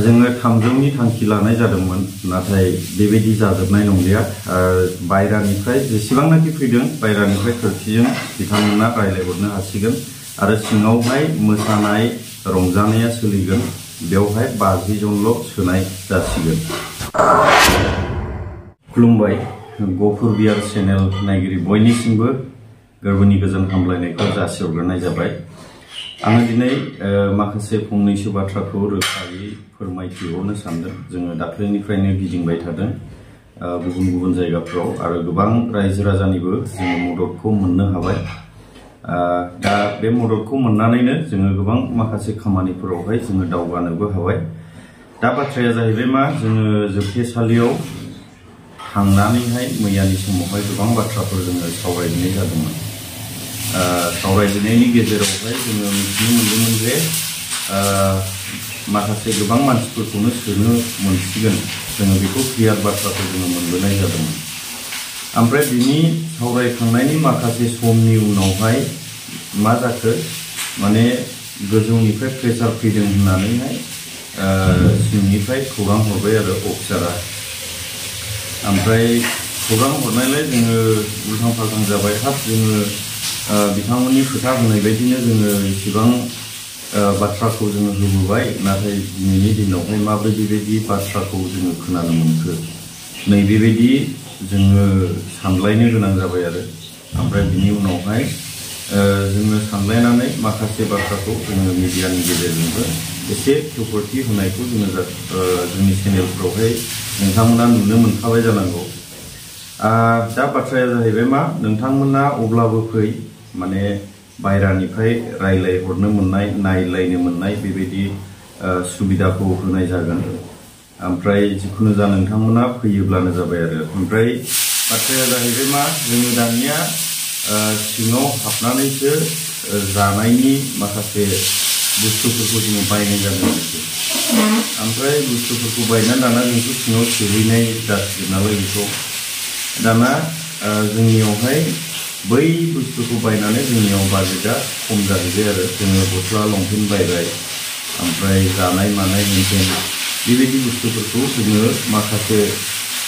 जोङो 300नि थांखि लानाय जादोंमोन नाथाय बेबायदि जाजोबनाय नंलिया बायरानिफ्राय जेसेबांनाखि फैदों बायरानिफ्राय खोरखिजों बिथांमोना रायलायहरनो हासिगोन आरो सिङावहाय मोसानाय रंजानाया सोलिगोन बेवहाय 50 जनल' सोनाय जासिगोन। खुलुमबाय गफुर बियार चेनेल नायगिरि बयनिसिमबो गोरबोनि गोजोन हामलायनायखौ जासिहरग्रोनाय जाबाय। आङो दिनै माखासे फंनैसो बाथ्राखौ रोखायै फोरमायथिहरनो सानदों। जोङो दाख्लैनिफ्रायनो गिदिंबाय थादों गुबुन गुबुन जायगाफोराव आरो गोबां रायजो राजानिबो जोङो मददखौ मोननो हाबाय। दा बे मददखौ मोननानैनो जोङो गोबां माखासे खामानिफोरावहाय जोङो दावगानोबो हाबाय। दा बाथ्राया जाहैबाय मा जोङो जोबथेसालियाव थांनानैहाय मैयानि समावहाय गोबां बाथ्राफोर जोङो सावरायनाय जादोंमोन। सावरायनायनि गेजेरावहाय जोङो मिथिनो मोनदोंमोन जे माखासे गोबां मानसिफोरखौनो सोनो मोनसिगोन जोङो बेखौ क्लियार बाथ्राखौ जोङो मोनबोनाय जादोंमोन। ओमफ्राय बिनि सावरायखांनायनि माखासे समनि उनावहाय मा जाखो माने गोजौनिफ्राय प्रेसार फैदों होननानैहाय सिंनिफ्राय खौरां हरबाय आरो अफिसारा। ओमफ्राय खौरां हरनायलाय जोङो उल्थां फाल्थां जाबाय। हाब जोङो बिथांमोननि खोथा होनाय बायदिनो जोङो इसेबां बाथ्राखौ जोङो होबोबाय नाथाय दिनैनि दिनावहाय माबायदि बेबायदि बाथ्राखौ जोङो खोनानो मोनखो नैबेबायदि जोङो सानलायनो गोनां जाबाय आरो। ओमफ्राय बिनि उनावहाय जोङो सानलायनानै माखासे बाथ्राखौ जोङो मिडियानि गेजेरजोंबो एसे खेवफोरथि होनायखौ जोङो जोंनि चेनेलफ्रावहाय नोंथांमोना नुनो मोनखाबाय जानांगौ। दा बाथ्राया जाहैबाय मा नोंथांमोना अब्लाबो फै माने बायरानिफ्राय रायलायहरनो मोननाय नायलायनो मोननाय बेबायदि सुबिदाखौ होनाय जागोन। ओमफ्राय जिखुनु जा नोंथांमोना फैयोब्लानो जाबाय आरो। ओमफ्राय बाथ्राया जाहैबाय मा जोङो दानिया सिङाव हाबनानैसो जानायनि माखासे बुस्थुफोरखौ जोङो बायनाय जादों आरोखि। ओमफ्राय बुस्थुफोरखौ बायनानै दाना जोंखौ सिङाव सोहैनाय जासिगोन नालाय बेखौ दाना जोंनियावहाय बै बुस्थुखौ बायनानै जोंनियाव बाजेटआ खम जाहैबाय आरो। जोङो गस्ला लंपेन्ट बायबाय ओमफ्राय जानाय मानाय मेनटेन बेबायदि बुस्थुफोरखौ जोङो माखासे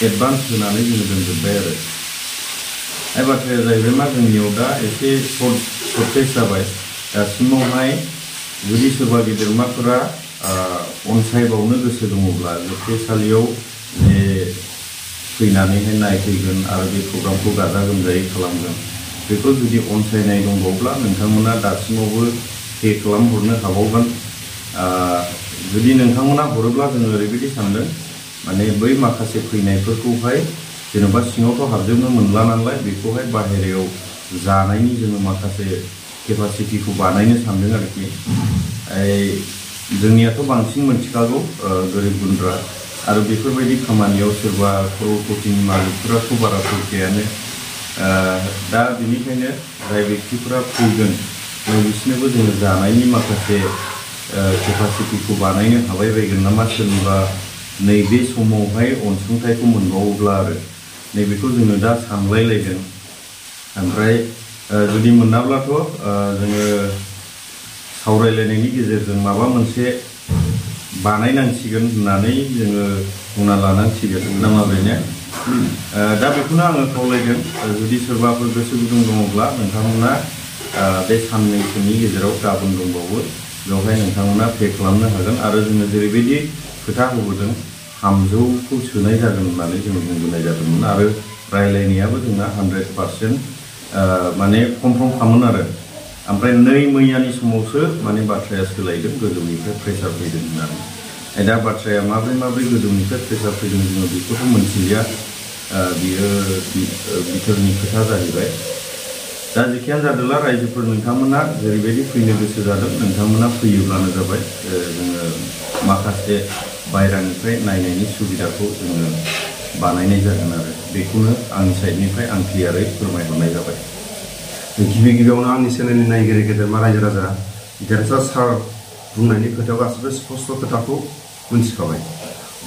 एडभान्स होनानै जोङो दोनजोब्बाय आरो। बाथ्राया जाहैबाय मा जोंनियाव दा एसे सर्टेज जाबाय। दासिमावहाय जुदि सोरबा गेदेरमाफोरा अनसायबावनो गोसो दङब्ला जोबथेसालियाव जे फैनानैहाय नायफैगोन आरो बे प्रग्रामखौ गाजा गोमजायै खालामगोन बेखौ जुदि अनसायनाय दंबावब्ला नोंथांमोना दासिमावबो पे खालामहरनो हाबावगोन। जुदि नोंथांमोना हरोब्ला जोङो ओरैबायदि सानदों माने बै माखासे फैनायफोरखौहाय जेनेबा सिङावथ' हाबजोबनो मोनला नालाय बेखौहाय बाहेरायाव जानायनि जोङो माखासे केपासिटिखौ बानायनो सानदों आरोखि। जोंनियाथ' बांसिन मोनथिखागौ गोरिब गुन्द्रा आरो बेफोरबायदि खामानियाव सोरबा खर'पतिनि मालिकफोराथ' बारा फैखायानो। दा बेनिखायनो जाय बेक्तिफोरा फैगोन बिसोरनोबो जोङो जानायनि माखासे केपासिटिखौ बानायनो हाबाय बायगोन नामा सोरनिबा नैबे समावहाय अनसुंथाइखौ मोनबावोब्ला आरो नैबेखौ जोङो दा सानलायलायदों। ओमफ्राय जुदि मोनाब्लाथ' जोङो सावरायलायनायनि गेजेरजों माबा मोनसे बानायनांसिगोन होननानै जोङो बुंना लानांसिगोन ना माबायदिया। दा बेखौनो आङो खावलायदों जुदि सोरबाफोर गोसो गुदुं दङब्ला नोंथांमोना बे साननैसोनि गेजेराव गाबोन दंबावो बेवहाय नोंथांमोना पे खालामनो हागोन। आरो जोङो जेरैबायदि खोथा होबोदों 300खौ सोनाय जागोन होननानै जोङो बुंबोनाय जादोंमोन आरो रायलायनायाबो जोंना 100% माने कनफार्म खामोन आरो। ओमफ्राय मैयानि समावसो माने बाथ्राया सोलायदों गोजौनिफ्राय प्रेसार फैदों होननानै। दा बाथ्राया माब्रै गोजौनिफ्राय प्रेसार फैदों जोङो बेखौथ' मोनथिलिया, बियो बिथोरनि खोथा जाहैबाय। दा जेखियानो जादोंला रायजोफोर नोंथांमोना जेरैबायदि फैनो गोसो जादों नोंथांमोना फैयोब्लानो जाबाय। जोङो माखासे बायरानिफ्राय नायनायनि सुबिदाखौ जोङो बानायनाय जागोन आरो बेखौनो आंनि साइडनिफ्राय आं क्लियारै फोरमायहरनाय जाबाय। गिबियावनो आंनि चेनेलनि नायगिरि गेदेरमा रायजो राजा देरहासात सार बुंनायनि खोथायाव गासिबो स्पस्ट खोथाखौ मिथिखाबाय।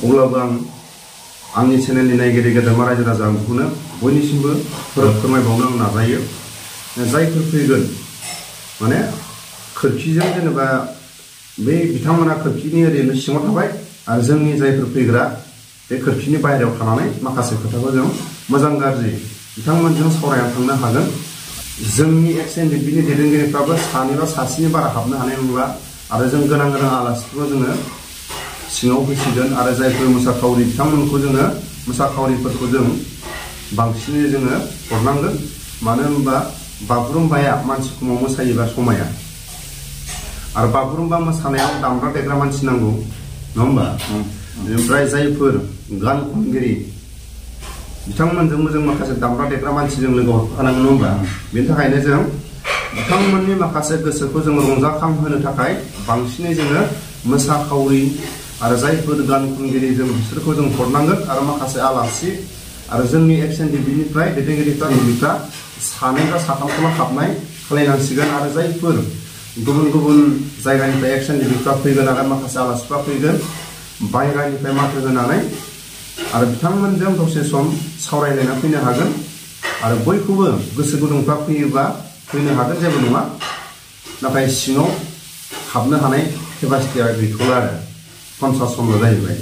अब्लाबो आंनि चेनेलनि नायगिरि गेदेरमा रायजो राजा आं बेखौनो बयनिसिमबो फोरमायबावनो आं नाजायो। जायफोर फैगोन माने खोरखिजों जेनेबा बे बिथांमोना खोरखिनि ओरैनो सिङाव थाबाय आरो जोंनि जायफोर फैग्रा बे खोरखिनि बाहेरायाव थानानै माखासे खोथाखौ जों मोजां गाज्रि बिथांमोनजों सावरायना थांनो हागोन। जोंनि एक्स-एन-डि-पिनि दैदेनगिरिफ्राबो सानै बा सासेनि बारा हाबनो हानाय नंला आरो जों गोनां गोनां आलासिफोरखौ जोङो सिङाव होसिगोन आरो जायफोर मोसाखावरि बिथांमोनखौ जोङो मोसाखावरिफोरखौ जों बांसिनै जोङो हरनांगोन। मानो होनबा बागुरुम्बाया मानसि खमाव मोसायोबा समाया आरो बागुरुम्बा मोसानायाव दामग्रा देग्रा मानसि नांगौ नङा होमबा? ओमफ्राय जायफोर गान खनगिरि बिथांमोनजोंबो जों माखासे दामग्रा देग्रा मानसिजों लोगो हरफानांगौ नङा होमबा? बेनि थाखायनो जों बिथांमोननि माखासे गोसोखौ जों रंजाखांहोनो थाखाय बांसिनै जोङो मोसाखावरि आरो जायफोर गान खनगिरि जों बिसोरखौ जों हरनांगोन आरो माखासे आलासि आरो जोंनि एक्स-एन-डि-पिनिफ्राय दैदेनगिरिफ्रा सानै बा साथामखौल' हाबनाय खालायनांसिगोन आरो जायफोर गुबुन गुबुन जायगानिफ्राय एक्स-एन-डि-पिफ्रा फैगोन आरो माखासे आलासिफ्रा फैगोन बायह्रानिफ्राय माथो होनानै आरो बिथांमोनजों दसे सम सावरायलायना फैनो हागोन आरो बयखौबो गोसो गुदुंफ्रा फैयोबा फैनो हागोन, जेबो नङा। नाथाय सिङाव हाबनो हानाय केपासिटिया गैथ'ला आरो 50 जनल' जाहैबाय।